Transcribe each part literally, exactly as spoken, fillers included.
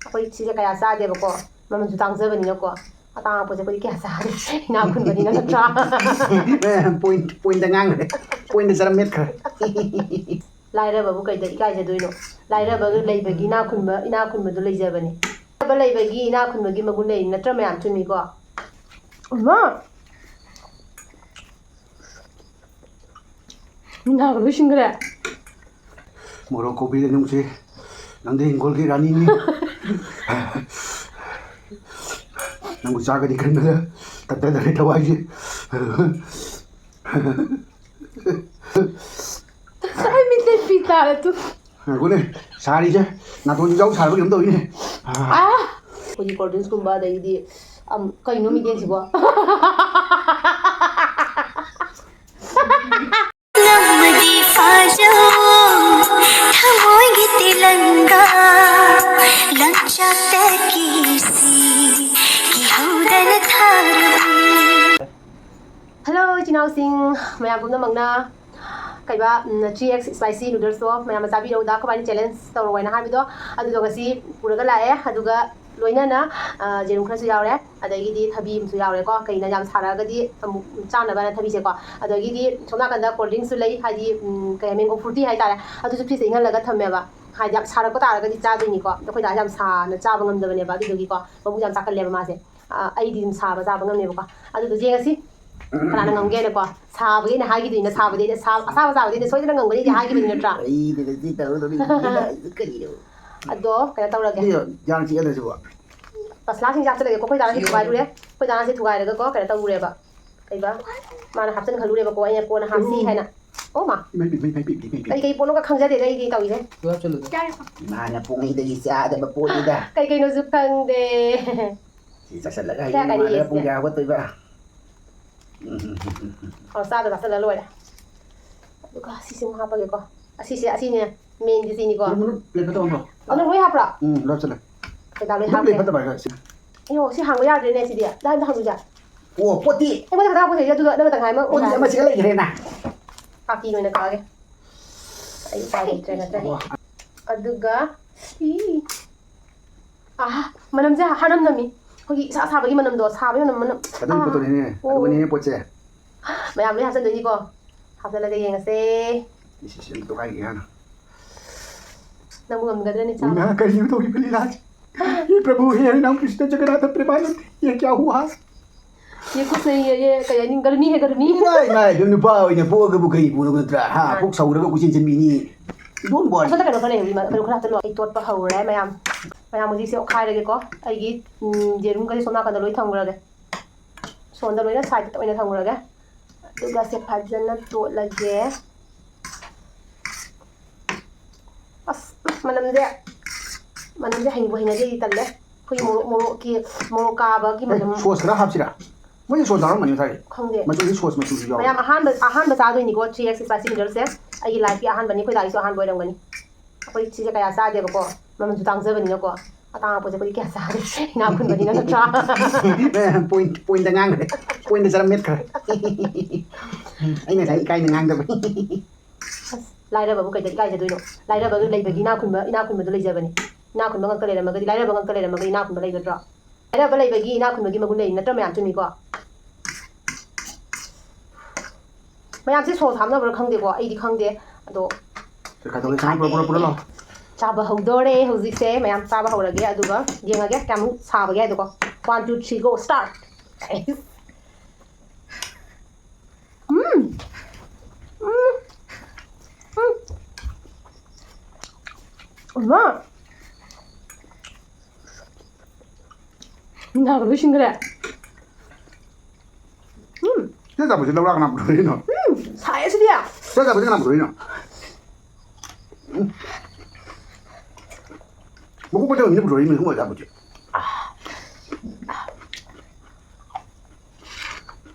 ꯑꯩꯈꯣꯏ ꯁꯤꯁꯦ ꯀꯌꯥ ꯆꯥꯗꯦꯕꯀꯣ, ꯃꯃꯜꯁꯨ ꯇꯥꯡꯖꯕꯅꯤꯅꯀꯣ꯫ ꯑꯇꯥꯡꯕ ꯄꯣꯠꯁꯦ ꯑꯩꯈꯣꯏꯗꯤ ꯀꯌꯥ ꯆꯥꯗꯦ, ꯏꯅꯥꯛ ꯈꯨꯟꯕꯅꯤꯅ, ꯅꯠꯇ꯭ꯔꯥ? ꯄꯣꯏꯟ ꯄꯣꯏꯟꯗ ꯉꯥꯡꯈ꯭ꯔꯦ, ꯄꯣꯏꯟꯗ ꯆꯔꯝ ꯃꯦꯠꯈ꯭ꯔꯦ꯫ ꯂꯥꯏꯔꯕꯕꯨ ꯀꯩꯗ ꯏꯀꯥꯏꯖꯗꯣꯏꯅꯣ? ꯂꯥꯏꯔꯕ ꯂꯩꯕꯒꯤ ꯏꯅꯥꯛ ꯈꯨꯟꯕ, ꯏꯅꯥꯛ ꯈꯨꯟꯕꯗꯣ ꯂꯩꯖꯕꯅꯤ꯫ ꯂꯥꯏꯔꯕ ꯂꯩꯕꯒꯤ ꯏꯅꯥꯛ ꯈꯨꯟꯕꯒꯤ ꯃꯒꯨꯟ ꯂꯩ, ꯅꯠꯇ꯭ꯔꯥ ꯃꯌꯥꯝ? ꯆꯨꯝꯃꯤꯀꯣ? ꯏꯃꯥ! ꯃꯤꯅꯥꯒ ꯂꯣꯏ ꯁꯤꯟꯈ꯭ꯔꯦ꯫ ꯃꯣꯔꯣꯛ ꯀꯣꯕꯤꯗ ꯅꯨꯡꯁꯤ, ꯅꯪꯗꯤ ꯍꯤꯡꯒꯣꯜꯒꯤ ꯔꯥꯅꯤꯅꯤ꯫ ꯅꯪꯕꯨ ꯆꯥꯒꯅꯤ ꯈꯟꯕꯗ ꯇꯠꯇꯗꯔꯦ ꯊꯋꯥꯏꯁꯦ꯫ ꯑꯩ ꯃꯤꯠꯇꯩ ꯄꯤ ꯇꯥꯔꯦ ꯇꯨ꯫ ꯉꯥꯏꯈꯣꯅꯦ, ꯁꯥꯔꯤꯁꯦ ꯅꯥꯇꯣꯟꯁꯨ ꯌꯥꯎ ꯁꯥꯔꯕ ꯀꯩꯅꯣꯝ ꯇꯧꯋꯤꯅꯦ꯫ ꯑꯥ! ꯑꯩꯈꯣꯏꯒꯤ ꯀꯣꯜ ꯗ꯭ꯔꯤꯡꯁꯀꯨꯝꯕ, ꯑꯗꯩꯗꯤ, ꯑꯝ, ꯀꯩꯅꯣ ꯃꯤꯗꯦꯟꯁꯤꯕꯣ? ꯅꯝꯃꯗꯤ ꯐꯥꯖꯧ ꯊꯃꯣꯏꯒꯤ ꯇꯤꯂꯪꯒꯥ, ꯂꯪꯆꯥꯛꯇ ꯀꯤꯁꯤ ꯀꯤꯍꯧꯗꯅ ꯊꯥꯔꯨꯏ꯫ ꯍꯜꯂꯣ, ꯏꯆꯤꯟ ꯏꯅꯥꯎꯁꯤꯡ, ꯃꯌꯥꯝ ꯄꯨꯝꯅꯃꯛꯅ ꯀꯩꯕ, ꯎꯝ, three X spicy noodles ꯇꯣ ꯃꯌꯥꯝꯅ ꯆꯥꯕꯤꯔꯛꯎꯗ, ꯑꯩꯈꯣꯏꯕꯥꯅꯤ challenge ꯇꯧꯔꯣ ꯍꯥꯏꯅ ꯍꯥꯏꯕꯗꯣ, ꯑꯗꯨꯗꯣ ꯉꯁꯤ ꯄꯨꯔꯒ ꯂꯥꯛꯑꯦ꯫ ꯑꯗꯨꯒ ꯂꯣꯏꯅꯅ, ꯑ, ꯌꯦꯔꯨꯝ ꯈꯔꯁꯨ ꯌꯥꯎꯔꯦ, ꯑꯗꯒꯤꯗꯤ ꯊꯕꯤ ꯑꯃꯁꯨ ꯌꯥꯎꯔꯦꯀꯣ꯫ ꯀꯩꯅ ꯌꯥꯝ ꯁꯥꯔꯛꯑꯒꯗꯤ ꯑꯃꯨꯛ ꯆꯥꯅꯕꯅ ꯊꯕꯤꯁꯦꯀꯣ꯫ ꯑꯗꯒꯤꯗꯤ ꯁꯣꯝ ꯅꯥꯀꯟꯗ cold drinks ꯁꯨ ꯂꯩ, ꯍꯥꯏꯗꯤ, ꯎꯝ, ꯀꯩ, mango fruity ꯍꯥꯏꯇꯥꯔꯦ, ꯑꯗꯨꯁꯨ fridge ꯇ ꯏꯪꯍꯜꯂꯒ ꯊꯝꯃꯦꯕ꯫ ꯍꯥꯏꯗꯤ ꯌꯥꯝ ꯁꯥꯔꯛꯄ ꯇꯥꯔꯒꯗꯤ ꯆꯥꯗꯣꯏꯅꯤꯀꯣ꯫ ꯑꯗꯣ ꯑꯩꯈꯣꯏ ꯗꯥ ꯌꯥꯝ ꯁꯥꯅ ꯆꯥꯕ ꯉꯝꯗꯕꯅꯦꯕ, ꯑꯗꯨꯗꯨꯒꯤꯀꯣ ꯃꯕꯨꯛ ꯌꯥꯝ ꯆꯥꯛꯀꯜꯂꯦꯕ ꯃꯥꯁꯦ꯫ ꯑ, ꯑꯩꯗꯤ ꯑꯗꯨꯝ ꯁꯥꯕ ꯆꯥꯕ ꯉꯝꯃꯦꯕꯀꯣ꯫ ꯑꯗꯨꯗꯣ ꯌꯦꯡꯉꯁꯤ ꯀꯅꯥꯅ ꯉꯝꯒꯦꯅꯀꯣ꯫ ꯁꯥꯕꯒꯤ ꯑꯩꯅ ꯍꯥꯏꯈꯤꯗꯣꯏꯅꯦ, ꯁꯥꯕꯗꯤ ꯑꯩꯅ ꯁꯥ-, ꯑꯁꯥꯕ ꯆꯥꯕꯗꯤ ꯑꯩꯅ ꯁꯣꯏꯗꯅ ꯉꯝꯒꯅꯤꯗꯤ ꯍꯥꯏꯈꯤꯕꯅꯤ, ꯅꯠꯇ꯭ꯔꯥ? ꯑꯩꯗꯤ ꯉꯁꯤ ꯇꯧꯗꯕꯅꯤ, ꯀꯔꯤꯅꯣ? ꯑꯗꯣ ꯀꯩꯅꯣ ꯇꯧꯔꯒꯦ, ꯁꯤꯗꯤ ꯌꯥꯝ ꯆꯤꯛꯑꯦꯗ ꯁꯤꯕꯣ꯫ ꯃꯁꯂꯥꯁꯤꯡꯁꯦ ꯍꯥꯞꯆꯤꯜꯂꯒꯦꯀꯣ꯫ ꯑꯩꯈꯣꯏ ꯗꯥꯅ ꯁꯤ ꯊꯨꯒꯥꯏꯔꯨꯔꯦ, ꯑꯩꯈꯣꯏ ꯗꯥꯅ ꯁꯤ ꯊꯨꯒꯥꯏꯔꯒꯀꯣ ꯀꯩꯅꯣ ꯇꯧꯔꯨꯔꯦꯕ, ꯀꯩꯕ, ꯃꯥꯅ ꯍꯥꯞꯆꯤꯟꯈꯜꯂꯨꯔꯦꯕꯀꯣ, ꯑꯩꯅ ꯀꯣꯟꯅ ꯍꯥꯞꯁꯤ ꯍꯥꯏꯅ꯫ ꯑꯣ ꯃꯥ, ꯏꯃꯥꯏ ꯄꯦꯝꯃ, ꯏꯃꯥꯏ ꯄꯦꯝꯃ, ꯏꯃꯥꯏ ꯄꯦꯝꯃ꯫ ꯀꯔꯤ ꯀꯔꯤ ꯄꯣꯠꯅꯣꯒ ꯈꯪꯖꯗꯦꯗ ꯑꯩꯗꯤ ꯇꯧꯔꯤꯁꯦ꯫ ꯏꯃꯥꯅ ꯄꯣꯛꯉꯩꯗꯒꯤ ꯆꯥꯗꯕ ꯄꯣꯠꯅꯤꯗ꯫ ꯀꯩ ꯀꯩꯅꯣꯁꯨ ꯈꯪꯗꯦ꯫ ꯁꯤ ꯆꯥꯁꯤꯜꯂꯒ ꯀꯌꯥ ꯍꯌꯦꯡ ꯅꯣꯡꯉꯥꯜꯂꯒ ꯀꯥꯏꯔꯦ ꯄꯨꯡ ꯁꯤꯗ? ꯀꯌꯥ ꯍꯧꯒꯠꯇꯣꯏꯕ? ꯑꯣ, ꯆꯥꯗ ꯆꯥꯁꯤꯜꯂ ꯂꯣꯏꯔꯦ꯫ ꯑꯗꯨꯒ ꯁꯤꯁꯦ ꯑꯃꯨꯛ ꯍꯥꯞꯄꯒꯦꯀꯣ꯫ ꯑꯁꯤꯁꯦ, ꯑꯁꯤꯅꯦ main ꯒꯤ ꯁꯤꯅꯤꯀꯣ꯫ ꯃꯅꯨꯡ plate ꯐꯠꯇꯕ ꯑꯃ꯫ ꯑꯗꯨ ꯂꯣꯏ ꯍꯥꯞꯄ꯭ꯔꯣ? ꯎꯝ, ꯂꯣꯏ ꯆꯠꯂꯦ꯫ ꯀꯩꯀꯥ ꯂꯣꯏ ꯑꯗꯨ ꯍꯥꯞꯄꯦ꯫ Plate ꯐꯠꯇꯕ ꯍꯥꯏꯔꯒ ꯁꯤ꯫ ꯑꯌꯣ, ꯁꯤ ꯍꯥꯡꯕ ꯌꯥꯗ꯭ꯔꯦꯅꯦ ꯁꯤꯗꯤ꯫ ꯗꯥ, ꯑꯝꯇ ꯍꯪꯉꯨꯁꯦ꯫ ꯑꯣ, ꯄꯣꯠꯇꯤ꯫ ꯑꯩꯉꯣꯟꯗ ꯈꯛꯇ ꯍꯥꯞꯄꯁꯦ, ꯑꯗꯨꯒ ꯅꯪꯅ ꯇꯪꯈꯥꯏ ꯑꯃ ꯄꯣꯠꯇꯤ ꯑꯣꯏꯅ ꯑꯃꯁꯤꯒ ꯂꯩꯈ꯭ꯔꯦꯅ꯫ ꯀꯥꯇꯤ ꯑꯣꯏꯅ ꯀꯛꯑꯒꯦ꯫ ꯑꯩ ꯎꯄꯥꯏ ꯂꯩꯇ꯭ꯔꯦ ꯅꯠꯇ꯭ꯔꯗꯤ꯫ ꯑꯣ, ꯑꯗꯨꯒ ꯁꯤ ꯑꯥ, ꯃꯅꯝꯁꯦ ꯍꯥꯔꯝ ꯅꯝꯃꯤ꯫ ꯑꯩꯈꯣꯏꯒꯤ ꯏꯁꯥ ꯁꯥꯕꯒꯤ ꯃꯅꯝꯗꯣ, ꯁꯥꯕꯒꯤ ꯃꯅꯝ, ꯃꯅꯝ꯫ ꯑꯗꯨꯒꯤ ꯑꯥ꯫ ꯄꯣꯠꯇꯨꯅꯤꯅꯦ, ꯑꯣ꯫ ꯑꯗꯨꯒꯅꯤꯅꯦ ꯄꯣꯠꯁꯦ꯫ ꯃꯌꯥꯝ ꯂꯣꯏ ꯍꯥꯞꯆꯟꯗꯣꯏꯅꯤꯀꯣ꯫ ꯍꯥꯞꯆꯜꯂꯒ ꯌꯦꯡꯉꯁꯦ꯫ ꯏꯁ, ꯏꯁ, ꯑꯝꯇ ꯇꯣꯈꯥꯏꯒꯦ ꯍꯥꯟꯅ꯫ ꯅꯪꯕꯨ ꯉꯝꯒꯗ꯭ꯔꯅꯦ ꯆꯥꯕ? ꯏꯃꯥ, ꯀꯔꯤꯅꯣ ꯇꯧꯔꯤꯕ ꯂꯤꯂꯥꯁꯦ? ꯍꯦ ꯄ꯭ꯔꯚꯨ, ꯍꯦ ꯍꯔꯤ ꯅꯥꯝ ꯀ꯭ꯔꯤꯁꯅ ꯖꯒꯟꯅꯥꯊ ꯄ꯭ꯔꯦꯃꯥꯅꯟꯗ, ꯌꯦ ꯀ꯭ꯌꯥ ꯍꯨꯋꯥ? ये कुछ नहीं है, ये ꯀꯩ ꯍꯥꯏꯅꯤ, ꯒꯔꯃꯤ ꯍꯦ, ꯒꯔꯃꯤ꯫ ꯏꯃꯥꯏ, ꯏꯃꯥꯏ, ꯑꯗꯨꯝ ꯅꯨꯄꯥ ꯑꯣꯏꯅ ꯄꯣꯛꯑꯒꯕꯨ ꯀꯔꯤ ꯄꯨꯅꯕ ꯅꯠꯇ꯭ꯔꯥ? ꯍꯥ? ꯃꯥꯅꯤ꯫ ꯄꯨꯛ ꯁꯧꯔꯒ ꯀꯣꯏꯆꯦꯟ ꯆꯦꯟꯕꯤꯅꯤ꯫ Don't worry꯫ ꯃꯊꯛꯇ ꯀꯩꯅꯣ ꯈꯔ ꯂꯩꯍꯧꯔꯤ, ꯃꯥ-, ꯀꯩꯅꯣ ꯈꯔ ꯍꯥꯞꯆꯜꯂꯣ꯫ ꯑꯩ ꯇꯣꯠꯄ ꯍꯧꯔꯦ, ꯃꯌꯥꯝ꯫ ꯃꯌꯥꯝ ꯍꯧꯖꯤꯛꯁꯦ ꯑꯣꯠꯈꯥꯏꯔꯒꯦꯀꯣ꯫ ꯑꯩꯒꯤ, ꯎꯝ, ꯌꯦꯔꯨꯝꯒꯁꯦ ꯁꯣꯝ ꯅꯥꯀꯟꯗ ꯂꯣꯏ ꯊꯝꯈ꯭ꯔꯒꯦ꯫ ꯁꯣꯝꯗ ꯂꯣꯏꯅ side ꯇ ꯑꯣꯏꯅ ꯊꯝꯈ꯭ꯔꯒꯦ꯫ ꯑꯗꯨꯒ ꯁꯦ ꯐꯖꯅ ꯇꯣꯠꯂꯒꯦ꯫ ꯑꯁ, ꯃꯅꯝꯁꯦ, ꯃꯅꯝꯁꯦ ꯍꯩꯅꯕꯨ ꯍꯩꯅꯗꯦ, ꯑꯩꯗꯤ ꯇꯜꯂꯦ꯫ ꯑꯩꯈꯣꯏꯒꯤ ꯃꯣꯔꯣꯛ, ꯃꯣꯔꯣꯛꯀꯤ, ꯃꯣꯔꯣꯛ ꯀꯥꯕꯒꯤ ꯑꯦ, ꯃꯅꯝ꯫ Sauce ꯈꯔ ꯍꯥꯞꯁꯤꯔꯥ? ꯃꯣꯏꯗꯤ sauce ꯌꯥꯎꯔꯝꯒꯅꯤ ꯉꯁꯥꯏꯒꯤ꯫ ꯈꯪꯗꯦ꯫ ꯃꯆꯨꯗꯤ sauce ꯃꯆꯨꯁꯨ ꯌꯥꯎꯋꯦ꯫ ꯃꯌꯥꯝ ꯑꯍꯥꯟꯕ, ꯑꯍꯥꯟꯕ ꯆꯥꯗꯣꯏꯅꯤꯀꯣ three X spicy noodle ꯁꯦ꯫ ꯑꯩꯒꯤ life ꯀꯤ ꯑꯍꯥꯟꯕꯅꯤ, ꯑꯩꯈꯣꯏ ꯗꯥꯒꯤꯁꯨ ꯑꯍꯥꯟꯕ ꯑꯣꯏꯔꯝꯒꯅꯤ꯫ ꯑꯩꯈꯣꯏ ꯁꯤꯁꯦ ꯀꯌꯥ ꯆꯥꯗꯦꯕꯀꯣ, ꯃꯃꯜꯁꯨ ꯇꯥꯡꯖꯕꯅꯤꯅꯀꯣ꯫ ꯑꯇꯥꯡꯕ ꯄꯣꯠꯁꯦ ꯑꯩꯈꯣꯏꯗꯤ ꯀꯌꯥ ꯆꯥꯗꯦ, ꯏꯅꯥꯛ ꯈꯨꯟꯕꯅꯤꯅ, ꯅꯠꯇ꯭ꯔꯥ? Point, point ꯉꯥꯡꯈ꯭ꯔꯦ꯫ Point ꯆꯔꯝ ꯃꯦꯠꯈ꯭ꯔꯦ꯫ ꯑꯩꯅ ꯉꯁꯥꯏ ꯏꯀꯥꯏꯅ ꯉꯥꯡꯗꯕꯅꯤ꯫ ꯑꯁ, ꯂꯥꯏꯔꯕꯕꯨ ꯀꯩꯗ ꯏꯀꯥꯏꯖꯗꯣꯏꯅꯣ? ꯂꯥꯏꯔꯕ ꯂꯩꯕꯒꯤ ꯏꯅꯥꯛ ꯈꯨꯟꯕ, ꯏꯅꯥꯛ ꯈꯨꯟꯕꯗꯣ ꯂꯩꯖꯕꯅꯦ꯫ ꯏꯅꯥꯛ ꯈꯨꯟꯕ ꯉꯛꯇ ꯂꯩꯔꯝꯃꯒꯗꯤ, ꯂꯥꯏꯔꯕ ꯉꯛꯇ ꯂꯩꯔꯝꯃꯒꯗꯤ ꯏꯅꯥꯛ ꯈꯨꯟꯕ ꯂꯩꯒꯗ꯭ꯔꯣ? ꯂꯥꯏꯔꯕ ꯂꯩꯕꯒꯤ ꯏꯅꯥꯛ ꯈꯨꯟꯕꯒꯤ ꯃꯒꯨꯟ ꯂꯩꯔꯤ ꯅꯠꯇ꯭ꯔꯥ, ꯃꯌꯥꯝ? ꯆꯨꯝꯃꯤꯀꯣ? ꯃꯌꯥꯝꯁꯦ sauce ꯍꯥꯞꯅꯕ꯭ꯔꯥ ꯈꯪꯗꯦꯀꯣ, ꯑꯩꯗꯤ ꯈꯪꯗꯦ꯫ ꯑꯗꯣ ꯁꯦ, ꯈꯥꯏꯗꯣꯛꯑꯒꯦ, ꯁꯦ, ꯄꯨꯔꯣ, ꯄꯨꯔꯣ, ꯄꯨꯔꯣ ꯂꯥꯎ꯫ ꯆꯥꯕ ꯍꯧꯗꯣꯔꯦ ꯍꯧꯖꯤꯛꯁꯦ, ꯃꯌꯥꯝ ꯆꯥꯕ ꯍꯧꯔꯒꯦ, ꯑꯗꯨꯒ ꯌꯦꯡꯉꯒꯦ ꯀꯌꯥꯃꯨꯛ ꯁꯥꯕꯒꯦ ꯍꯥꯏꯗꯣꯀꯣ꯫ One, two, three, go, start! ꯎꯝ꯫ ꯎꯝ꯫ ꯎꯝ꯫ ꯏꯃꯥ! ꯅꯥꯕ ꯂꯣꯏ ꯁꯤꯟꯈ꯭ꯔꯦ꯫ ꯎꯝ꯫ ꯁꯤ ꯑꯆꯥꯄꯣꯠꯁꯦ ꯂꯧꯔꯥ ꯀꯅꯥ ꯄꯨꯊꯣꯔꯛꯏꯅꯣ? ꯎꯝ, ꯁꯥꯏꯌꯦ ꯁꯤꯗꯤ꯫ ꯁꯤ ꯑꯆꯥꯄꯣꯠꯁꯦ ꯀꯅꯥ ꯄꯨꯊꯣꯔꯛꯏꯅꯣ? ꯎꯝ꯫ ꯃꯀꯨ ꯀꯣꯠꯆꯕ ꯃꯤꯅ ꯄꯨꯊꯣꯔꯛꯏꯅꯦ ꯁꯤꯒꯨꯝꯕ ꯑꯆꯥꯄꯣꯠꯁꯦ꯫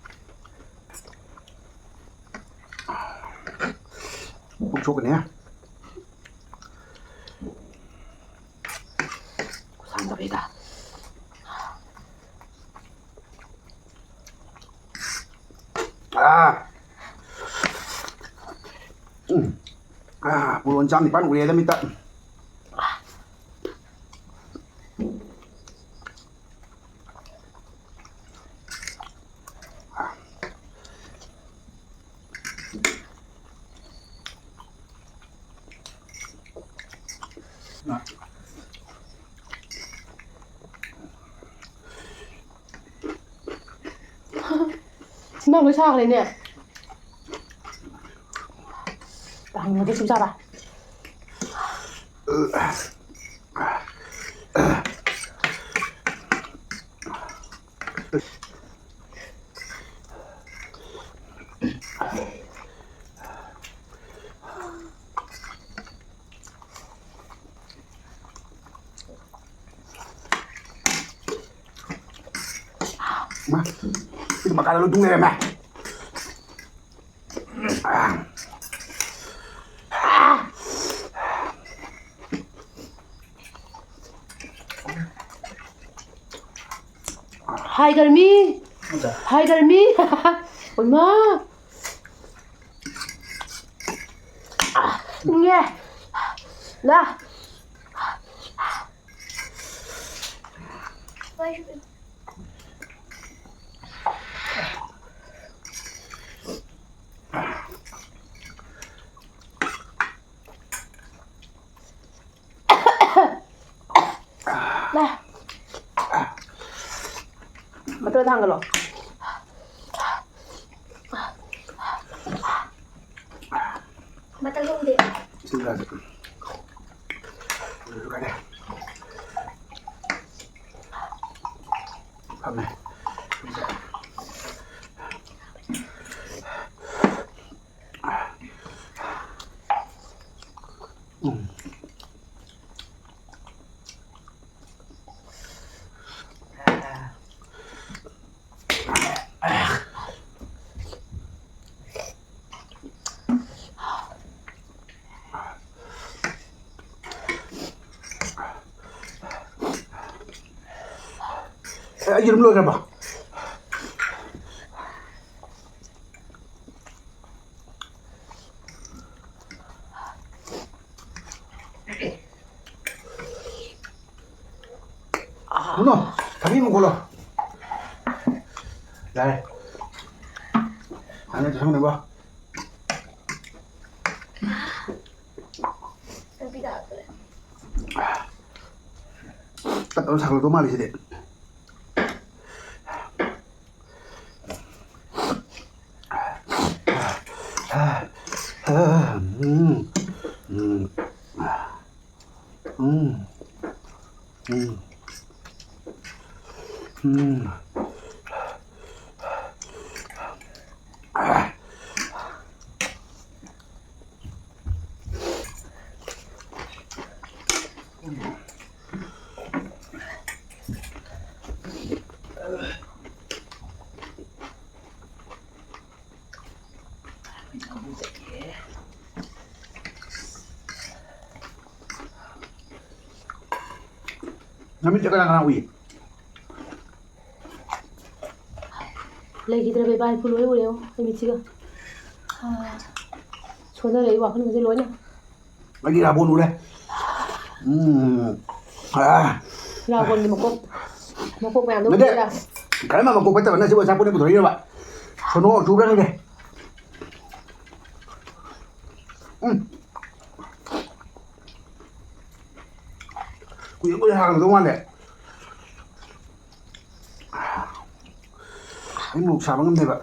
ꯄꯨꯛ ꯁꯣꯛꯀꯅꯤ꯫ ꯈꯨꯁꯥꯡꯗꯕꯤꯗ꯫ ꯑꯥ꯫ ꯎꯝ꯫ ꯑꯥ, ꯄꯣꯔꯣꯟ ꯆꯥꯝ ꯅꯤꯄꯥꯟ ꯎꯔꯦꯗ ꯃꯤꯠꯇ꯫ ꯁꯤꯃ ꯂꯣꯏ ꯁꯥꯈ꯭ꯔꯦꯅꯦ꯫ ꯇꯥꯡꯕꯗꯤ ꯁꯨꯝ ꯆꯥꯕ꯫ ꯃꯥ, ꯁꯤꯒꯤ ꯃꯈꯥꯗ ꯂꯣꯏ ꯇꯨꯡ ꯂꯩꯔꯝꯃꯦ꯫ ꯍꯥꯏ ꯒꯔꯃꯤ꯫ ꯍꯥꯏ ꯒꯔꯃꯤ꯫ ꯑꯣꯏꯃꯥ꯫ ꯏꯪꯉꯦ꯫ ꯂꯥ꯫ ꯂꯥ꯫ ꯃꯇꯔ ꯊꯥꯡꯒꯠꯂꯣ꯫ ꯃꯇꯔ ꯂꯧꯗꯦ꯫ ꯏꯁꯤꯡ ꯒ꯭ꯂꯥꯁ꯫ ꯂꯣꯏꯔꯦ꯫ ꯐꯝꯃꯦ꯫ ꯎꯝ꯫ ꯑꯦ, ꯑꯩ ꯌꯦꯔꯨꯝ ꯂꯣꯏꯈ꯭ꯔꯕ? ꯀꯩꯅꯣ, ꯊꯕꯤ ꯑꯃ ꯈꯣꯠꯂꯣ꯫ ꯌꯥꯔꯦ꯫ ꯌꯥꯔꯦ, ꯆꯠꯁꯟꯒꯅꯨꯀꯣ꯫ ꯇꯞ ꯇꯞꯅ ꯁꯥꯒꯠꯂꯛꯇꯧ ꯃꯥꯜꯂꯤ ꯁꯤꯗꯤ꯫ ꯎꯝ, ꯎꯝ, ꯎꯝ, ꯎꯝ, ꯎꯝ꯫ ꯅꯃꯤꯠꯇ ꯀꯅꯥ ꯀꯅꯥ ꯎꯏ? ꯂꯩꯈꯤꯗ꯭ꯔꯕ ꯏꯕꯥ ꯏꯄꯨ ꯂꯣꯏ ꯎꯔꯦ, ꯑꯩ ꯃꯤꯠꯁꯤꯒ꯫ ꯁꯣꯟꯊꯔꯛꯏ ꯋꯥꯈꯜꯒꯁꯦ ꯂꯣꯏꯅ꯫ ꯑꯩꯗꯤ ꯔꯥꯕꯣꯟ ꯎꯔꯦ꯫ ꯎꯝ꯫ ꯑꯥ꯫ ꯔꯥꯕꯣꯟꯒꯤ ꯃꯀꯣꯛ, ꯃꯀꯣꯛ ꯃꯌꯥꯝꯗꯣ ꯅꯠꯇꯦ꯫ ꯎꯔꯦꯗ꯫ ꯀꯔꯝꯕ ꯃꯀꯣꯛ ꯐꯠꯇꯕꯅ ꯁꯤꯕꯨ ꯑꯆꯥꯄꯣꯠꯅ ꯄꯨꯊꯣꯔꯛꯏꯅꯣꯕ? ꯁꯣꯅꯣ ꯆꯨꯕ꯭ꯔꯥ ꯈꯪꯗꯦ꯫ ꯎꯝ꯫ ꯀꯨꯏꯔ ꯀꯨꯏꯔ ꯍꯥꯡꯉꯝꯗꯧ ꯃꯥꯜꯂꯦ꯫ ꯑꯩ ꯃꯣꯔꯣꯛ ꯁꯥꯕ ꯉꯝꯗꯦꯕ꯫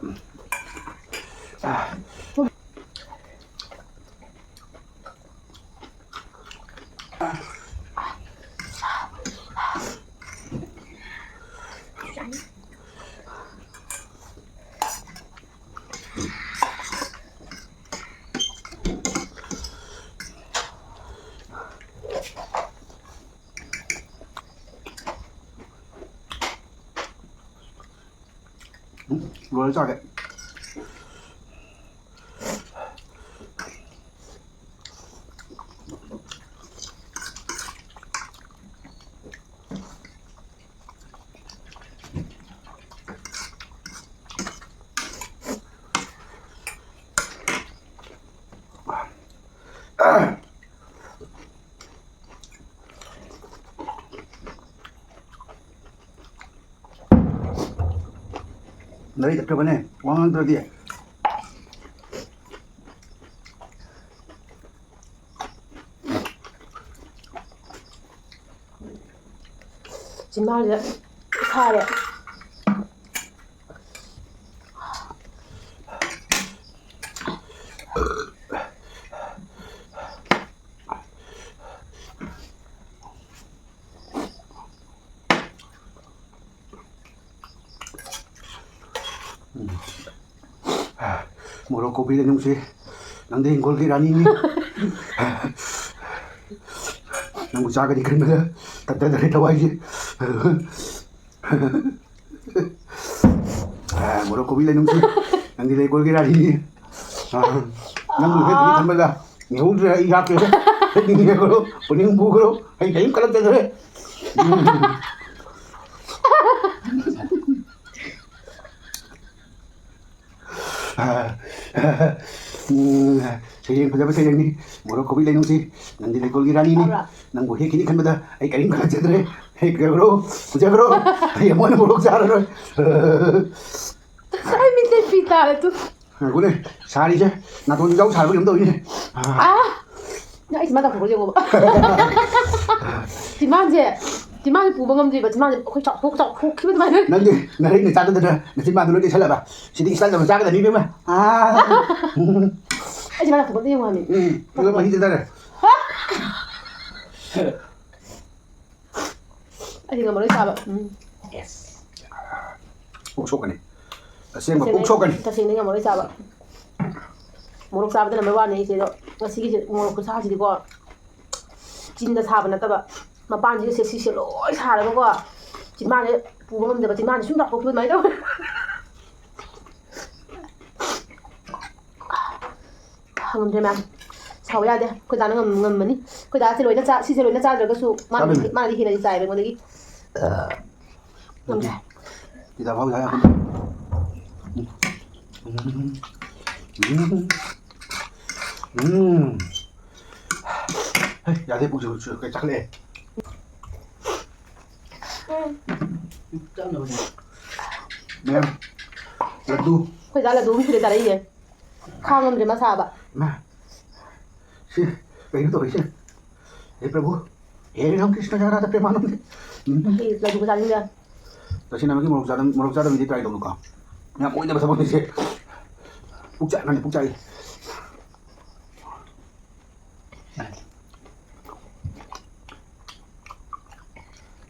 ꯎꯝ, ꯂꯣꯏꯔꯦ, ꯆꯥꯒꯦ꯫ ꯅꯔꯩ ꯇꯠꯈ꯭ꯔꯕꯅꯦ, ꯋꯥ ꯉꯥꯡꯗ꯭ꯔꯗꯤ꯫ ꯆꯤꯝꯕꯥꯜꯁꯦ ꯁꯥꯔꯦ꯫ ꯎꯝ꯫ ꯃꯣꯔꯣꯛ ꯀꯣꯕꯤ ꯂꯩꯅꯨꯡꯁꯤ, ꯅꯪꯗꯤ ꯍꯤꯡꯒꯣꯜꯒꯤ ꯔꯥꯅꯤꯅꯤ꯫ ꯅꯪꯕꯨ ꯆꯥꯒꯅꯤ ꯈꯟꯕꯗ ꯇꯠꯇꯗꯔꯦ ꯊꯋꯥꯏꯁꯦ꯫ ꯃꯣꯔꯣꯛ ꯀꯣꯕꯤ ꯂꯩꯅꯨꯡꯁꯤ, ꯅꯪꯗꯤ ꯂꯩꯀꯣꯜꯒꯤ ꯔꯥꯅꯤꯅꯤ꯫ ꯅꯪꯕꯨ ꯍꯦꯛ ꯈꯟꯕꯗ ꯃꯤꯍꯧꯗ꯭ꯔꯦ ꯑꯩ ꯂꯥꯛꯀꯦ꯫ ꯍꯦꯛ ꯅꯤꯡꯉꯦ ꯈꯔꯣ, ꯄꯨꯅꯤꯡ ꯄꯨꯈ꯭ꯔꯣ, ꯑꯩ ꯀꯔꯤꯝ ꯈꯜꯂꯛꯇꯗ꯭ꯔꯦ꯫ ꯎꯝ, ꯁꯩꯔꯦꯡ ꯐꯖꯕ ꯁꯩꯔꯦꯡꯅꯤ꯫ ꯃꯣꯔꯣꯛ ꯀꯣꯕꯤ ꯂꯩꯅꯨꯡꯁꯤ, ꯅꯪꯗꯤ ꯂꯩꯀꯣꯜꯒꯤ ꯔꯥꯅꯤꯅꯤ꯫ ꯇꯥꯕ꯭ꯔꯥ? ꯅꯪꯕꯨ ꯍꯦꯛꯈꯤꯅꯤ ꯈꯟꯕꯗ ꯑꯩ ꯀꯔꯤꯝ ꯈꯜꯂꯛꯆꯗ꯭ꯔꯦ꯫ ꯍꯦꯛꯈ꯭ꯔꯣ, ꯐꯖꯈ꯭ꯔꯣ꯫ ꯑꯩ ꯑꯃꯨꯛ ꯍꯟꯅ ꯃꯣꯔꯣꯛ ꯆꯥꯔꯔꯣꯏ꯫ ꯑꯩ ꯃꯤꯠꯇ ꯄꯤ ꯇꯥꯔꯦ ꯇꯨ꯫ ꯉꯥꯏꯈꯣꯅꯦ, ꯁꯥꯔꯤꯁꯦ ꯅꯥꯇꯣꯟꯁꯨ ꯌꯥꯎ ꯁꯥꯔꯕ ꯀꯩꯅꯣꯝ ꯇꯧꯋꯤꯅꯦ꯫ ꯑꯥ! ꯅꯪ ꯑꯩ ꯆꯤꯝꯕꯥꯜ ꯆꯥꯎꯊꯣꯛꯄ꯭ꯔꯥ ꯌꯦꯡꯉꯣꯕ꯫ ꯆꯤꯝꯕꯥꯜꯁꯦ, ꯆꯤꯝꯕꯥꯜꯁꯦ ꯄꯨꯕ ꯉꯝꯗ꯭ꯔꯤꯕ, ꯆꯤꯝꯕꯥꯜꯁꯦ ꯑꯩꯈꯣꯏ ꯆꯥꯎꯊꯣꯛ ꯆꯥꯎꯊꯣꯛꯈꯤꯕ ꯑꯗꯨꯃꯥꯏꯅ꯫ ꯅꯪꯗꯤ ꯅꯔꯩꯅ ꯆꯥꯗꯗꯅ ꯅꯆꯤꯟꯕꯥꯜꯗꯣ ꯂꯣꯏ ꯇꯩꯁꯜꯂꯕ꯫ ꯁꯤꯗꯤ ꯏꯁꯇꯥꯏꯜ ꯇꯧꯅ ꯆꯥꯒꯗꯕꯅꯤ ꯏꯕꯦꯝꯃ꯫ ꯑꯥ! ꯑꯩ ꯆꯤꯝꯕꯥꯜ ꯆꯥꯎꯊꯣꯛꯄ ꯑꯝꯇ ꯌꯦꯡꯉꯣ ꯍꯥꯏꯕꯅꯤ꯫ ꯎꯝ, ꯑꯗꯨꯒ ꯃꯍꯤ ꯆꯦꯟꯊꯔꯦ꯫ ꯑꯩꯗꯤ ꯉꯝꯃꯔꯣꯏ ꯆꯥꯕ꯫ ꯎꯝ꯫ ꯄꯨꯛ ꯁꯣꯛꯀꯅꯤ꯫ ꯑꯁꯦꯡꯕ ꯄꯨꯛ ꯁꯣꯛꯀꯅꯤ꯫ ꯇꯁꯦꯡꯅ ꯉꯝꯃꯔꯣꯏ ꯆꯥꯕ꯫ ꯃꯣꯔꯣꯛ ꯆꯥꯕꯗ ꯅꯝꯕꯔ ꯋꯥꯟꯅꯦ ꯑꯩꯁꯦ꯫ ꯑꯗꯣ ꯉꯁꯤꯒꯤꯁꯦ ꯃꯣꯔꯣꯛ ꯈꯨꯁꯥꯁꯤꯗꯤꯀꯣ, ꯆꯤꯟꯗ ꯁꯥꯕ ꯅꯠꯇꯕ, ꯃꯄꯥꯟꯁꯤꯒꯁꯦ ꯁꯤꯁꯦ ꯂꯣꯏ ꯁꯥꯔꯒꯀꯣ, ꯆꯤꯟꯕꯥꯟꯁꯦ ꯄꯨꯕ ꯉꯝꯗꯕ, ꯆꯤꯟꯕꯥꯟꯁꯦ ꯁꯨꯝ ꯆꯥꯎꯊꯣꯛꯈꯤꯕ ꯑꯗꯨꯃꯥꯏꯅ ꯇꯧꯋꯦ꯫ ꯉꯝꯗ꯭ꯔꯦ ꯃꯌꯥꯝ꯫ ꯁꯥꯎ ꯌꯥꯗꯦ꯫ ꯑꯩꯈꯣꯏ ꯗꯥꯅ ꯉꯝ-, ꯉꯝꯃꯅꯤ꯫ ꯑꯩꯈꯣꯏ ꯗꯥꯁꯦ ꯂꯣꯏꯅ ꯆꯥ-, ꯁꯤꯁꯦ ꯂꯣꯏꯅ ꯆꯥꯗ꯭ꯔꯒꯁꯨ ꯃꯥꯅꯗꯤ, ꯆꯥꯗꯣꯏꯅꯦ꯫ ꯃꯥꯅꯗꯤ ꯍꯦꯟꯅꯗꯤ ꯆꯥꯏꯌꯦꯕ ꯑꯩꯉꯣꯟꯗꯒꯤ꯫ ꯉꯝꯗ꯭ꯔꯦ꯫ ꯁꯤꯗ ꯐꯥꯎ ꯌꯥꯏ, ꯑꯩꯈꯣꯏ꯫ ꯎꯝ꯫ ꯎꯝ꯫ ꯎꯝ꯫ ꯍꯩ, ꯌꯥꯗꯦ, ꯄꯨꯛꯁꯨ, ꯄꯨꯛꯁꯨ ꯀꯩ ꯆꯥꯈꯠꯂꯛꯑꯦ꯫ ꯃꯌꯥꯝ, ꯂꯗꯨ꯫ ꯑꯩꯈꯣꯏ ꯗꯥ ꯂꯗꯨ ꯑꯃ ꯁꯤꯗ ꯆꯥꯔꯛꯏꯅꯦ꯫ ꯈꯥꯡꯉꯝꯗ꯭ꯔꯦ ꯃꯥ ꯁꯥꯕ꯫ ꯏꯃꯥ, ꯁꯤ ꯀꯩꯅꯣ ꯇꯧꯔꯤꯁꯦ? ꯍꯦ ꯄ꯭ꯔꯚꯨ, ꯍꯦ ꯔꯥꯝ ꯀ꯭ꯔꯤꯁꯅ ꯔꯥꯙꯥ ꯄ꯭ꯔꯦꯃꯥꯅꯟꯗ꯫ ꯎꯝ꯫ ꯑꯩ ꯂꯗꯨꯒ ꯆꯥꯅꯤꯡꯗꯦ꯫ ꯇꯁꯦꯡꯅꯃꯛꯀꯤ ꯃꯣꯔꯣꯛ ꯆꯥꯗ-, ꯃꯣꯔꯣꯛ ꯆꯥꯗꯕꯗꯤ try ꯇꯧꯅꯨꯀꯣ꯫ ꯌꯥꯝ ꯑꯣꯏꯗꯕ ꯊꯕꯛꯅꯤꯁꯦ꯫ ꯄꯨꯛ ꯆꯥꯛꯑꯦ, ꯄꯨꯛ ꯆꯥꯛꯑꯦ꯫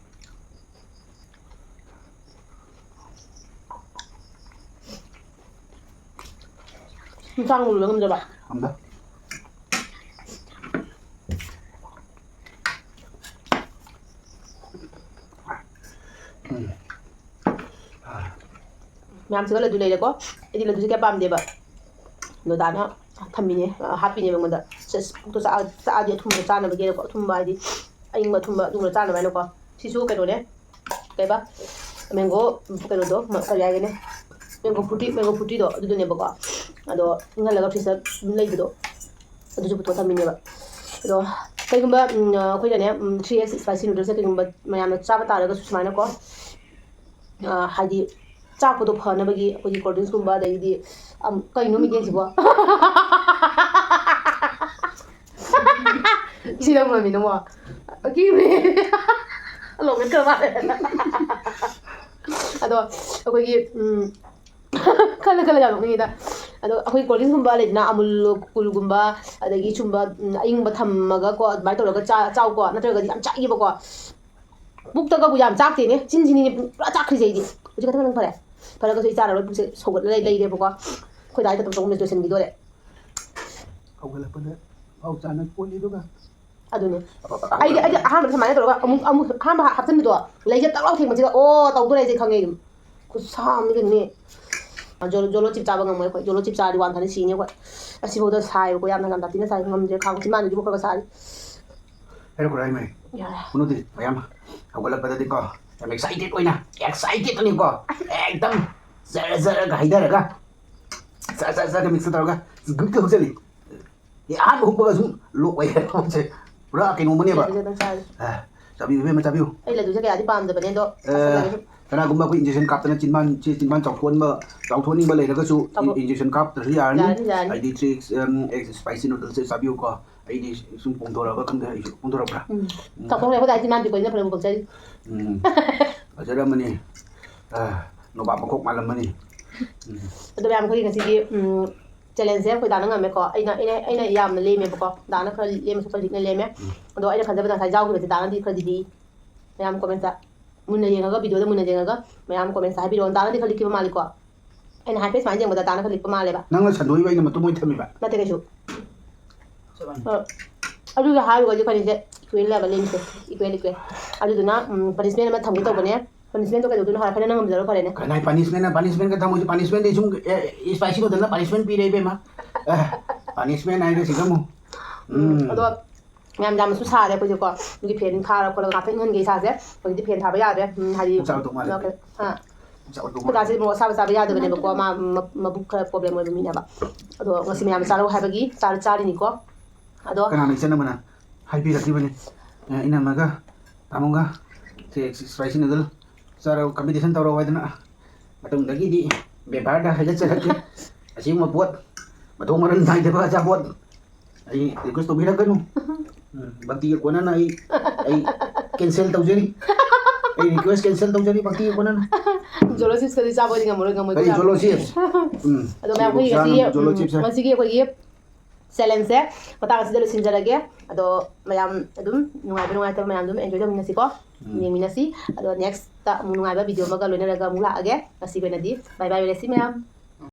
ꯏꯟꯁꯥꯡ ꯃꯨꯜꯂ ꯉꯝꯗꯕ꯫ ꯉꯝꯗ꯫ ꯎꯝ꯫ ꯃꯌꯥꯝꯁꯤꯒ ꯂꯗꯨ ꯂꯩꯔꯦꯀꯣ꯫ ꯑꯩꯗꯤ ꯂꯗꯨꯁꯦ ꯀꯌꯥ ꯄꯥꯝꯗꯦꯕ꯫ ꯂꯣꯗꯥꯅ ꯊꯝꯃꯤꯅꯦ, ꯑ, ꯍꯥꯞꯄꯤꯅꯦꯕ ꯑꯩꯉꯣꯟꯗ꯫ ꯁꯦꯁ, ꯄꯨꯛꯇꯣ ꯆꯥꯛꯑ-, ꯆꯥꯛꯑꯗꯤ ꯑꯊꯨꯝꯕꯗꯣ ꯆꯥꯅꯕꯒꯤꯅꯀꯣ, ꯑꯊꯨꯝꯕ ꯍꯥꯏꯗꯤ ꯑꯏꯪꯕ ꯑꯊꯨꯝꯕ ꯑꯗꯨꯒꯨꯝꯕ ꯆꯥꯅꯕ ꯍꯥꯏꯅꯀꯣ꯫ ꯁꯤꯁꯨ ꯀꯩꯅꯣꯅꯦ, ꯀꯩꯕ? Mango ꯀꯩꯅꯣꯗꯣ, ꯃ-, ꯀꯔꯤ ꯍꯥꯏꯒꯅꯤ? Mango fruity, mango fruityꯗꯣ ꯑꯗꯨꯗꯨꯅꯦꯕꯀꯣ꯫ ꯑꯗꯣ ꯏꯪꯍꯜꯂꯒ fridgeꯇ ꯑꯗꯨꯝ ꯂꯩꯕꯗꯣ, ꯑꯗꯨꯁꯨ ꯄꯨꯊꯣꯛꯑ ꯊꯝꯃꯤꯅꯦꯕ꯫ ꯑꯗꯣ ꯀꯩꯒꯨꯝꯕ, ꯎꯝ, ꯑ, ꯑꯩꯈꯣꯏꯅꯅꯦ, ꯎꯝ, three X spicy noodlesꯁꯦ ꯀꯩꯒꯨꯝꯕ ꯃꯌꯥꯝꯅ ꯆꯥꯕ ꯇꯥꯔꯒꯁꯨ ꯁꯨꯃꯥꯏꯅꯀꯣ, ꯑ, ꯍꯥꯏꯗꯤ ꯆꯥꯛꯄꯗꯣ ꯐꯅꯕꯒꯤ ꯑꯩꯈꯣꯏꯒꯤ cold drinksꯀꯨꯝꯕ, ꯑꯗꯒꯤꯗꯤ, ꯑꯝ, ꯀꯩꯅꯣ ꯃꯤꯠꯌꯦꯡꯁꯤꯕꯣ? ꯁꯤ ꯅꯪ ꯃꯃꯤꯅꯣ? ꯑꯣꯀꯦ꯫ ꯑꯂꯣꯝ ꯃꯦꯠꯈ꯭ꯔ ꯃꯥꯜꯂꯦ꯫ ꯑꯗꯣ ꯑꯩꯈꯣꯏꯒꯤ, ꯎꯝ, ꯈꯜꯂ ꯈꯜꯂ ꯌꯥꯝ ꯅꯣꯛꯅꯤꯡꯉꯤꯗ꯫ ꯑꯗꯣ ꯑꯩꯈꯣꯏ cold drinksꯀꯨꯝꯕ ꯂꯩꯗꯅ, ꯑꯃꯨꯜ ꯀꯨꯜꯒꯨꯝꯕ, ꯑꯗꯒꯤ ꯁꯨꯝꯕ, ꯎꯝ, ꯑꯏꯪꯕ ꯊꯝꯃꯒꯀꯣ, ꯑꯗꯨꯃꯥꯏꯅ ꯇꯧꯔꯒ ꯆꯥ-, ꯆꯥꯎꯀꯣ, ꯅꯠꯇ꯭ꯔꯒꯗꯤ ꯌꯥꯝ ꯆꯥꯛꯏꯕꯀꯣ꯫ ꯄꯨꯛꯇꯒꯕꯨ ꯌꯥꯝ ꯆꯥꯛꯇꯦꯅꯦ, ꯆꯤꯟꯁꯤꯅꯤꯅꯦ ꯄꯨꯔꯥ ꯆꯥꯛꯈ꯭ꯔꯤꯁꯦ ꯑꯩꯗꯤ꯫ ꯍꯧꯖꯤꯛ ꯈꯛꯇꯪ ꯈꯔ ꯐꯔꯦ꯫ ꯐꯔꯒꯁꯨ ꯑꯩ ꯆꯥꯔꯔꯣꯏ, ꯄꯨꯛꯁꯦ ꯁꯧꯒꯠꯂ ꯂꯩ-, ꯂꯩꯔꯦꯕꯀꯣ꯫ ꯑꯩꯈꯣꯏ ꯗꯥꯏꯗ ꯇꯧ ꯇꯧ ꯂꯣꯏꯁꯤꯟꯈꯤꯗꯣꯔꯦ꯫ ꯍꯧꯒꯠꯂꯛꯄꯗ ꯄꯥꯎ ꯆꯥꯅ ꯀꯣꯠꯂꯤ ꯑꯗꯨꯒ꯫ ꯑꯗꯨꯅꯦ꯫ ꯑꯩꯗꯤ, ꯑꯩꯗꯤ ꯑꯍꯥꯟꯕꯗ ꯁꯨꯃꯥꯏꯅ ꯇꯧꯔꯒ ꯑꯃꯨꯛ, ꯑꯃꯨꯛ ꯑꯍꯥꯟꯕ ꯍꯥꯞꯆꯤꯟꯕꯗꯣ, ꯂꯩꯁꯦ ꯇꯛ ꯂꯥꯎ ꯊꯦꯡꯕꯁꯤꯗ ꯑꯣ ꯇꯧꯗꯣꯔꯦ ꯍꯥꯏꯁꯦ ꯈꯪꯉꯦ ꯑꯗꯨꯝ꯫ ꯈꯨꯠꯁꯥ ꯑꯃꯅꯤ ꯀꯩꯅꯣꯅꯦ꯫ ꯖꯣꯂꯣ, ꯖꯣꯂꯣ ꯆꯤꯞ ꯆꯥꯕ ꯉꯝꯃꯣꯏ ꯑꯩꯈꯣꯏ꯫ ꯖꯣꯂꯣ ꯆꯤꯞ ꯆꯥꯔꯗꯤ ꯋꯥꯟꯊꯅꯤ, ꯁꯤꯅꯤ ꯑꯩꯈꯣꯏ꯫ ꯑꯁꯤꯐꯥꯎꯗ ꯁꯥꯏꯕꯀꯣ, ꯌꯥꯝꯅ ꯌꯥꯝ ꯇꯥꯊꯤꯅ ꯁꯥꯏ, ꯉꯝꯗ꯭ꯔꯦ ꯈꯥꯡ꯫ ꯆꯤꯟꯕꯥꯟꯁꯤꯁꯨ ꯈꯔ ꯈꯔ ꯁꯥꯔꯤ꯫ ꯍꯥꯏꯔꯛꯈ꯭ꯔꯣ ꯍꯥꯏꯃꯦ꯫ ꯌꯥꯔꯦ꯫ ꯀꯩꯅꯣꯗꯤ ꯃꯌꯥꯝ ꯍꯧꯒꯠꯂꯛꯄꯗꯗꯤꯀꯣ, ꯌꯥꯝ excited ꯑꯣꯏꯅ, excited ꯑꯅꯤꯀꯣ, ꯑꯦꯛꯗꯝ ꯖꯔ ꯖꯔꯒ ꯍꯩꯊꯔꯒ, ꯖꯔ ꯖꯔ ꯖꯔꯒ mix ꯇꯧꯔꯒ ꯒꯨꯠꯀ ꯍꯨꯛꯆꯜꯂꯤ꯫ ꯑꯦ, ꯑꯍꯥꯟꯕ ꯍꯨꯛꯄꯒ ꯁꯨꯝ ꯂꯣꯛ ꯑꯣꯏ ꯍꯥꯏꯕꯁꯦ ꯄꯨꯔꯥ ꯀꯩꯅꯣꯝꯃꯅꯦꯕ꯫ ꯂꯗꯨꯁꯦ ꯑꯗꯨꯝ ꯆꯥꯔꯤ꯫ ꯑ, ꯆꯥꯕꯤꯌꯨ, ꯏꯕꯦꯝꯃ, ꯆꯥꯕꯤꯌꯨ꯫ ꯑꯩ ꯂꯗꯨꯁꯦ ꯀꯌꯥꯗꯤ ꯄꯥꯝꯗꯕꯅꯦ, ꯑꯗꯣ ꯑ, ꯆꯥꯁꯜꯂꯒꯦ ꯁꯨꯝ꯫ ꯀꯅꯥꯒꯨꯝꯕ ꯑꯩꯈꯣꯏ injection ꯀꯥꯞꯇꯅ ꯆꯤꯟꯕꯥꯟ, ꯁꯤ ꯆꯤꯟꯕꯥꯟ ꯆꯥꯎꯊꯣꯛꯍꯟꯕ, ꯆꯥꯎꯊꯣꯛꯍꯟꯅꯤꯡꯕ ꯂꯩꯔꯒꯁꯨ, ꯆꯥꯎꯊꯣꯛ- injection ꯀꯥꯞꯇ꯭ꯔꯁꯨ ꯌꯥꯔꯅꯤ꯫ ꯌꯥꯔꯅꯤ, ꯌꯥꯔꯅꯤ꯫ ꯍꯥꯏꯗꯤ three X, um, X spicy noodles ꯁꯦ ꯆꯥꯕꯤꯌꯨꯀꯣ꯫ ꯑꯩꯗꯤ ꯁꯨꯝ ꯄꯣꯡꯊꯣꯔꯛꯑꯕ ꯈꯪꯗꯦ, ꯑꯩꯁꯨ ꯄꯣꯡꯊꯣꯔꯛꯄ꯭ꯔꯥ? ꯎꯝ꯫ ꯎꯝ꯫ ꯆꯥꯎꯊꯣꯛꯈ꯭ꯔꯦ, ꯑꯩꯈꯣꯏ ꯗꯥꯗꯤ ꯆꯤꯟꯕꯥꯟ ꯄꯤꯛꯄꯅꯤꯅ ꯐꯅꯕꯨ ꯄꯣꯛꯆꯔꯤ꯫ ꯎꯝ꯫ ꯐꯖꯔꯝꯃꯅꯤ꯫ ꯑꯥ, ꯅꯣꯕꯥꯞ ꯃꯈꯣꯛ ꯃꯥꯜꯂꯝꯃꯅꯤ꯫ ꯎꯝ꯫ ꯑꯗꯣ ꯃꯌꯥꯝ, ꯑꯩꯈꯣꯏꯒꯤ ꯉꯁꯤꯒꯤ, ꯎꯝ, challenge ꯁꯦ ꯑꯩꯈꯣꯏ ꯗꯥꯅ ꯉꯝꯃꯦꯀꯣ꯫ ꯑꯩꯅ, ꯑꯩꯅ, ꯑꯩꯅ ꯌꯥꯝꯅ ꯂꯦꯝꯃꯦꯕꯀꯣ꯫ ꯗꯥꯅ ꯈꯔ ꯂꯦꯝꯃꯁꯨ ꯈꯔ ꯂꯤꯛꯅ ꯂꯦꯝꯃꯦ꯫ ꯎꯝ꯫ ꯑꯗꯣ ꯑꯩꯅ ꯈꯟꯖꯕꯗ ꯉꯁꯥꯏ ꯌꯥꯎꯈꯤꯕꯁꯦ ꯗꯥꯅꯗꯤ ꯈꯔꯗꯤ ꯂꯤ꯫ ꯃꯌꯥꯝ comment ꯇ ꯃꯨꯟꯅ ꯌꯦꯡꯉꯒ, video ꯗ ꯃꯨꯟꯅ ꯌꯦꯡꯉꯒ ꯃꯌꯥꯝ comment ꯇ ꯍꯥꯏꯕꯤꯔꯛꯑꯣ꯫ ꯗꯥꯅꯗꯤ ꯈꯔ ꯂꯤꯛꯈꯤꯕ ꯃꯥꯜꯂꯤꯀꯣ꯫ ꯑꯩꯅ ꯍꯥꯏꯐꯦꯠ ꯁꯨꯃꯥꯏꯅ ꯌꯦꯡꯕꯗ ꯗꯥꯅ ꯈꯔ ꯂꯤꯛꯄ ꯃꯥꯜꯂꯦꯕ꯫ ꯅꯪꯅ ꯁꯟꯗꯣꯛꯏꯕ, ꯑꯩꯅ ꯃꯇꯨꯝ ꯑꯣꯏꯅ ꯊꯝꯃꯤꯕ꯫ ꯅꯠꯇꯦ ꯀꯩꯁꯨ꯫ ꯑ, ꯑꯗꯨꯒꯤ ꯍꯥꯏꯔꯨꯔꯗꯤ ꯑꯩꯈꯣꯏꯅꯤꯁꯦ equal ꯂꯩꯕ ꯂꯦꯝꯁꯦ, equal, equal꯫ ꯑꯗꯨꯗꯨꯅ, ꯎꯝ, punishment ꯑꯃ ꯊꯝꯒꯦ ꯇꯧꯕꯅꯦ꯫ Punishment ꯇꯣ ꯀꯩꯗꯧꯗꯣꯏꯅꯣ ꯍꯥꯏꯔ ꯐꯅ ꯅꯪ ꯉꯝꯖꯔꯣ ꯐꯔꯦꯅꯦ꯫ ꯀꯅꯥꯏ punishment ꯅ? Punishment ꯀ ꯊꯝꯃꯣꯏꯁꯦ, punishment ꯗꯤ ꯁꯨꯝ, ꯑꯦ, spicy noodle ꯅ punishment ꯄꯤꯔꯦ ꯏꯕꯦꯝꯃ꯫ ꯑꯦ, punishment ꯍꯥꯏꯔꯦ ꯁꯤꯗ ꯑꯃꯨꯛ꯫ ꯎꯝ꯫ ꯑꯗꯣ ꯃꯌꯥꯝ ꯌꯥꯝꯅꯁꯨ ꯁꯥꯔꯦ ꯑꯩꯈꯣꯏꯁꯦꯀꯣ꯫ ꯑꯗꯨꯒꯤ fan ꯊꯥꯔ ꯈꯣꯠꯂꯒ ꯉꯥꯛꯇꯪ ꯏꯪꯍꯟꯒꯦ ꯏꯁꯥꯁꯦ꯫ ꯍꯧꯖꯤꯛꯇꯤ fan ꯊꯥꯕ ꯌꯥꯗ꯭ꯔꯦ꯫ ꯎꯝ, ꯍꯥꯏꯗꯤ, ꯄꯨꯛ ꯆꯥꯎꯗꯧ ꯃꯥꯜꯂꯦ꯫ ꯍꯥ? ꯄꯨꯛ ꯆꯥꯎꯗꯧ ꯑꯩꯈꯣꯏ ꯗꯥꯁꯦ ꯃꯣꯔꯣꯛ ꯑꯁꯥꯕ ꯆꯥꯕ ꯌꯥꯗꯕꯅꯦꯕꯀꯣ꯫ ꯃꯥ ꯃ-, ꯃꯕꯨꯛ ꯈꯔ problem ꯑꯣꯏꯕ ꯃꯤꯅꯦꯕ꯫ ꯑꯗꯣ ꯉꯁꯤ ꯃꯌꯥꯝ ꯆꯥꯔꯧ ꯍꯥꯏꯕꯒꯤ ꯆꯥꯔ-, ꯆꯥꯔꯤꯅꯤꯀꯣ꯫ ꯑꯗꯣ ꯀꯅꯥꯅ ꯏꯆꯟ ꯑꯃꯅ ꯍꯥꯏꯕꯤꯔꯛꯈꯤꯕꯅꯤ? ꯑꯦ, ꯏꯅꯝꯃꯒ ꯇꯥꯃꯣꯒ ꯁꯦ spicy noodle ꯆꯥꯔꯧ, competition ꯇꯧꯔꯧ ꯍꯥꯏꯗꯅ꯫ ꯃꯇꯨꯡꯗꯒꯤꯗꯤ ꯕꯦꯕꯥꯔꯗ ꯍꯥꯏꯒꯠꯆꯔꯛꯀꯦ꯫ ꯑꯁꯤꯒꯨꯝꯕ ꯄꯣꯠ, ꯃꯊꯣꯡ ꯃꯔꯝ ꯅꯥꯏꯗꯕ ꯑꯆꯥꯄꯣꯠ ꯑꯩ request ꯇꯧꯕꯤꯔꯛꯀꯅꯨ꯫ ꯎꯝ, ꯚꯛꯇꯤꯒ ꯀꯣꯟꯅꯅ ꯑꯩ, ꯑꯩ cancel ꯇꯧꯖꯔꯤ꯫ ꯑꯩ request cancel ꯇꯧꯖꯔꯤ, ꯚꯛꯇꯤꯒ ꯀꯣꯟꯅꯅ꯫ Jolo chips ꯀꯗꯤ ꯆꯥꯕꯗꯤ ꯉꯝꯃꯔꯣꯏ, ꯉꯝꯃꯣꯏꯀꯣ ꯀꯔꯤ ꯌꯥꯝ꯫ Jolo chips? ꯎꯝ꯫ ꯑꯗꯣ ꯃꯌꯥꯝ, ꯑꯩꯈꯣꯏ ꯁꯤꯕꯨ ꯉꯁꯤꯒꯤ, ꯆꯥꯅꯨ, Jolo ꯎꯝ, chips ꯍꯥꯏ꯫ ꯉꯁꯤꯒꯤ ꯑꯩꯈꯣꯏꯒꯤ challenge ꯁꯦ ꯃꯇꯥꯡ ꯑꯁꯤꯗ ꯂꯣꯏꯁꯤꯟꯖꯔꯒꯦ꯫ ꯑꯗꯣ ꯃꯌꯥꯝ ꯑꯗꯨꯝ ꯅꯨꯡꯉꯥꯏꯕ ꯅꯨꯡꯉꯥꯏꯇꯕ ꯃꯌꯥꯝ ꯑꯗꯨꯝ enjoy ꯇꯧꯃꯤꯟꯅꯁꯤꯀꯣ꯫ ꯎꯝ꯫ ꯌꯦꯡꯃꯤꯟꯅꯁꯤ꯫ ꯑꯗꯣ next ꯇ ꯑꯃꯨꯛ ꯅꯨꯡꯉꯥꯏꯕ video ꯑꯃꯒ ꯂꯣꯏꯅꯔꯒ ꯑꯃꯨꯛ ꯂꯥꯛꯑꯒꯦ꯫ ꯉꯁꯤꯒꯤ ꯑꯣꯏꯅꯗꯤ bye bye ꯑꯣꯏꯔꯁꯤ ꯃꯌꯥꯝ꯫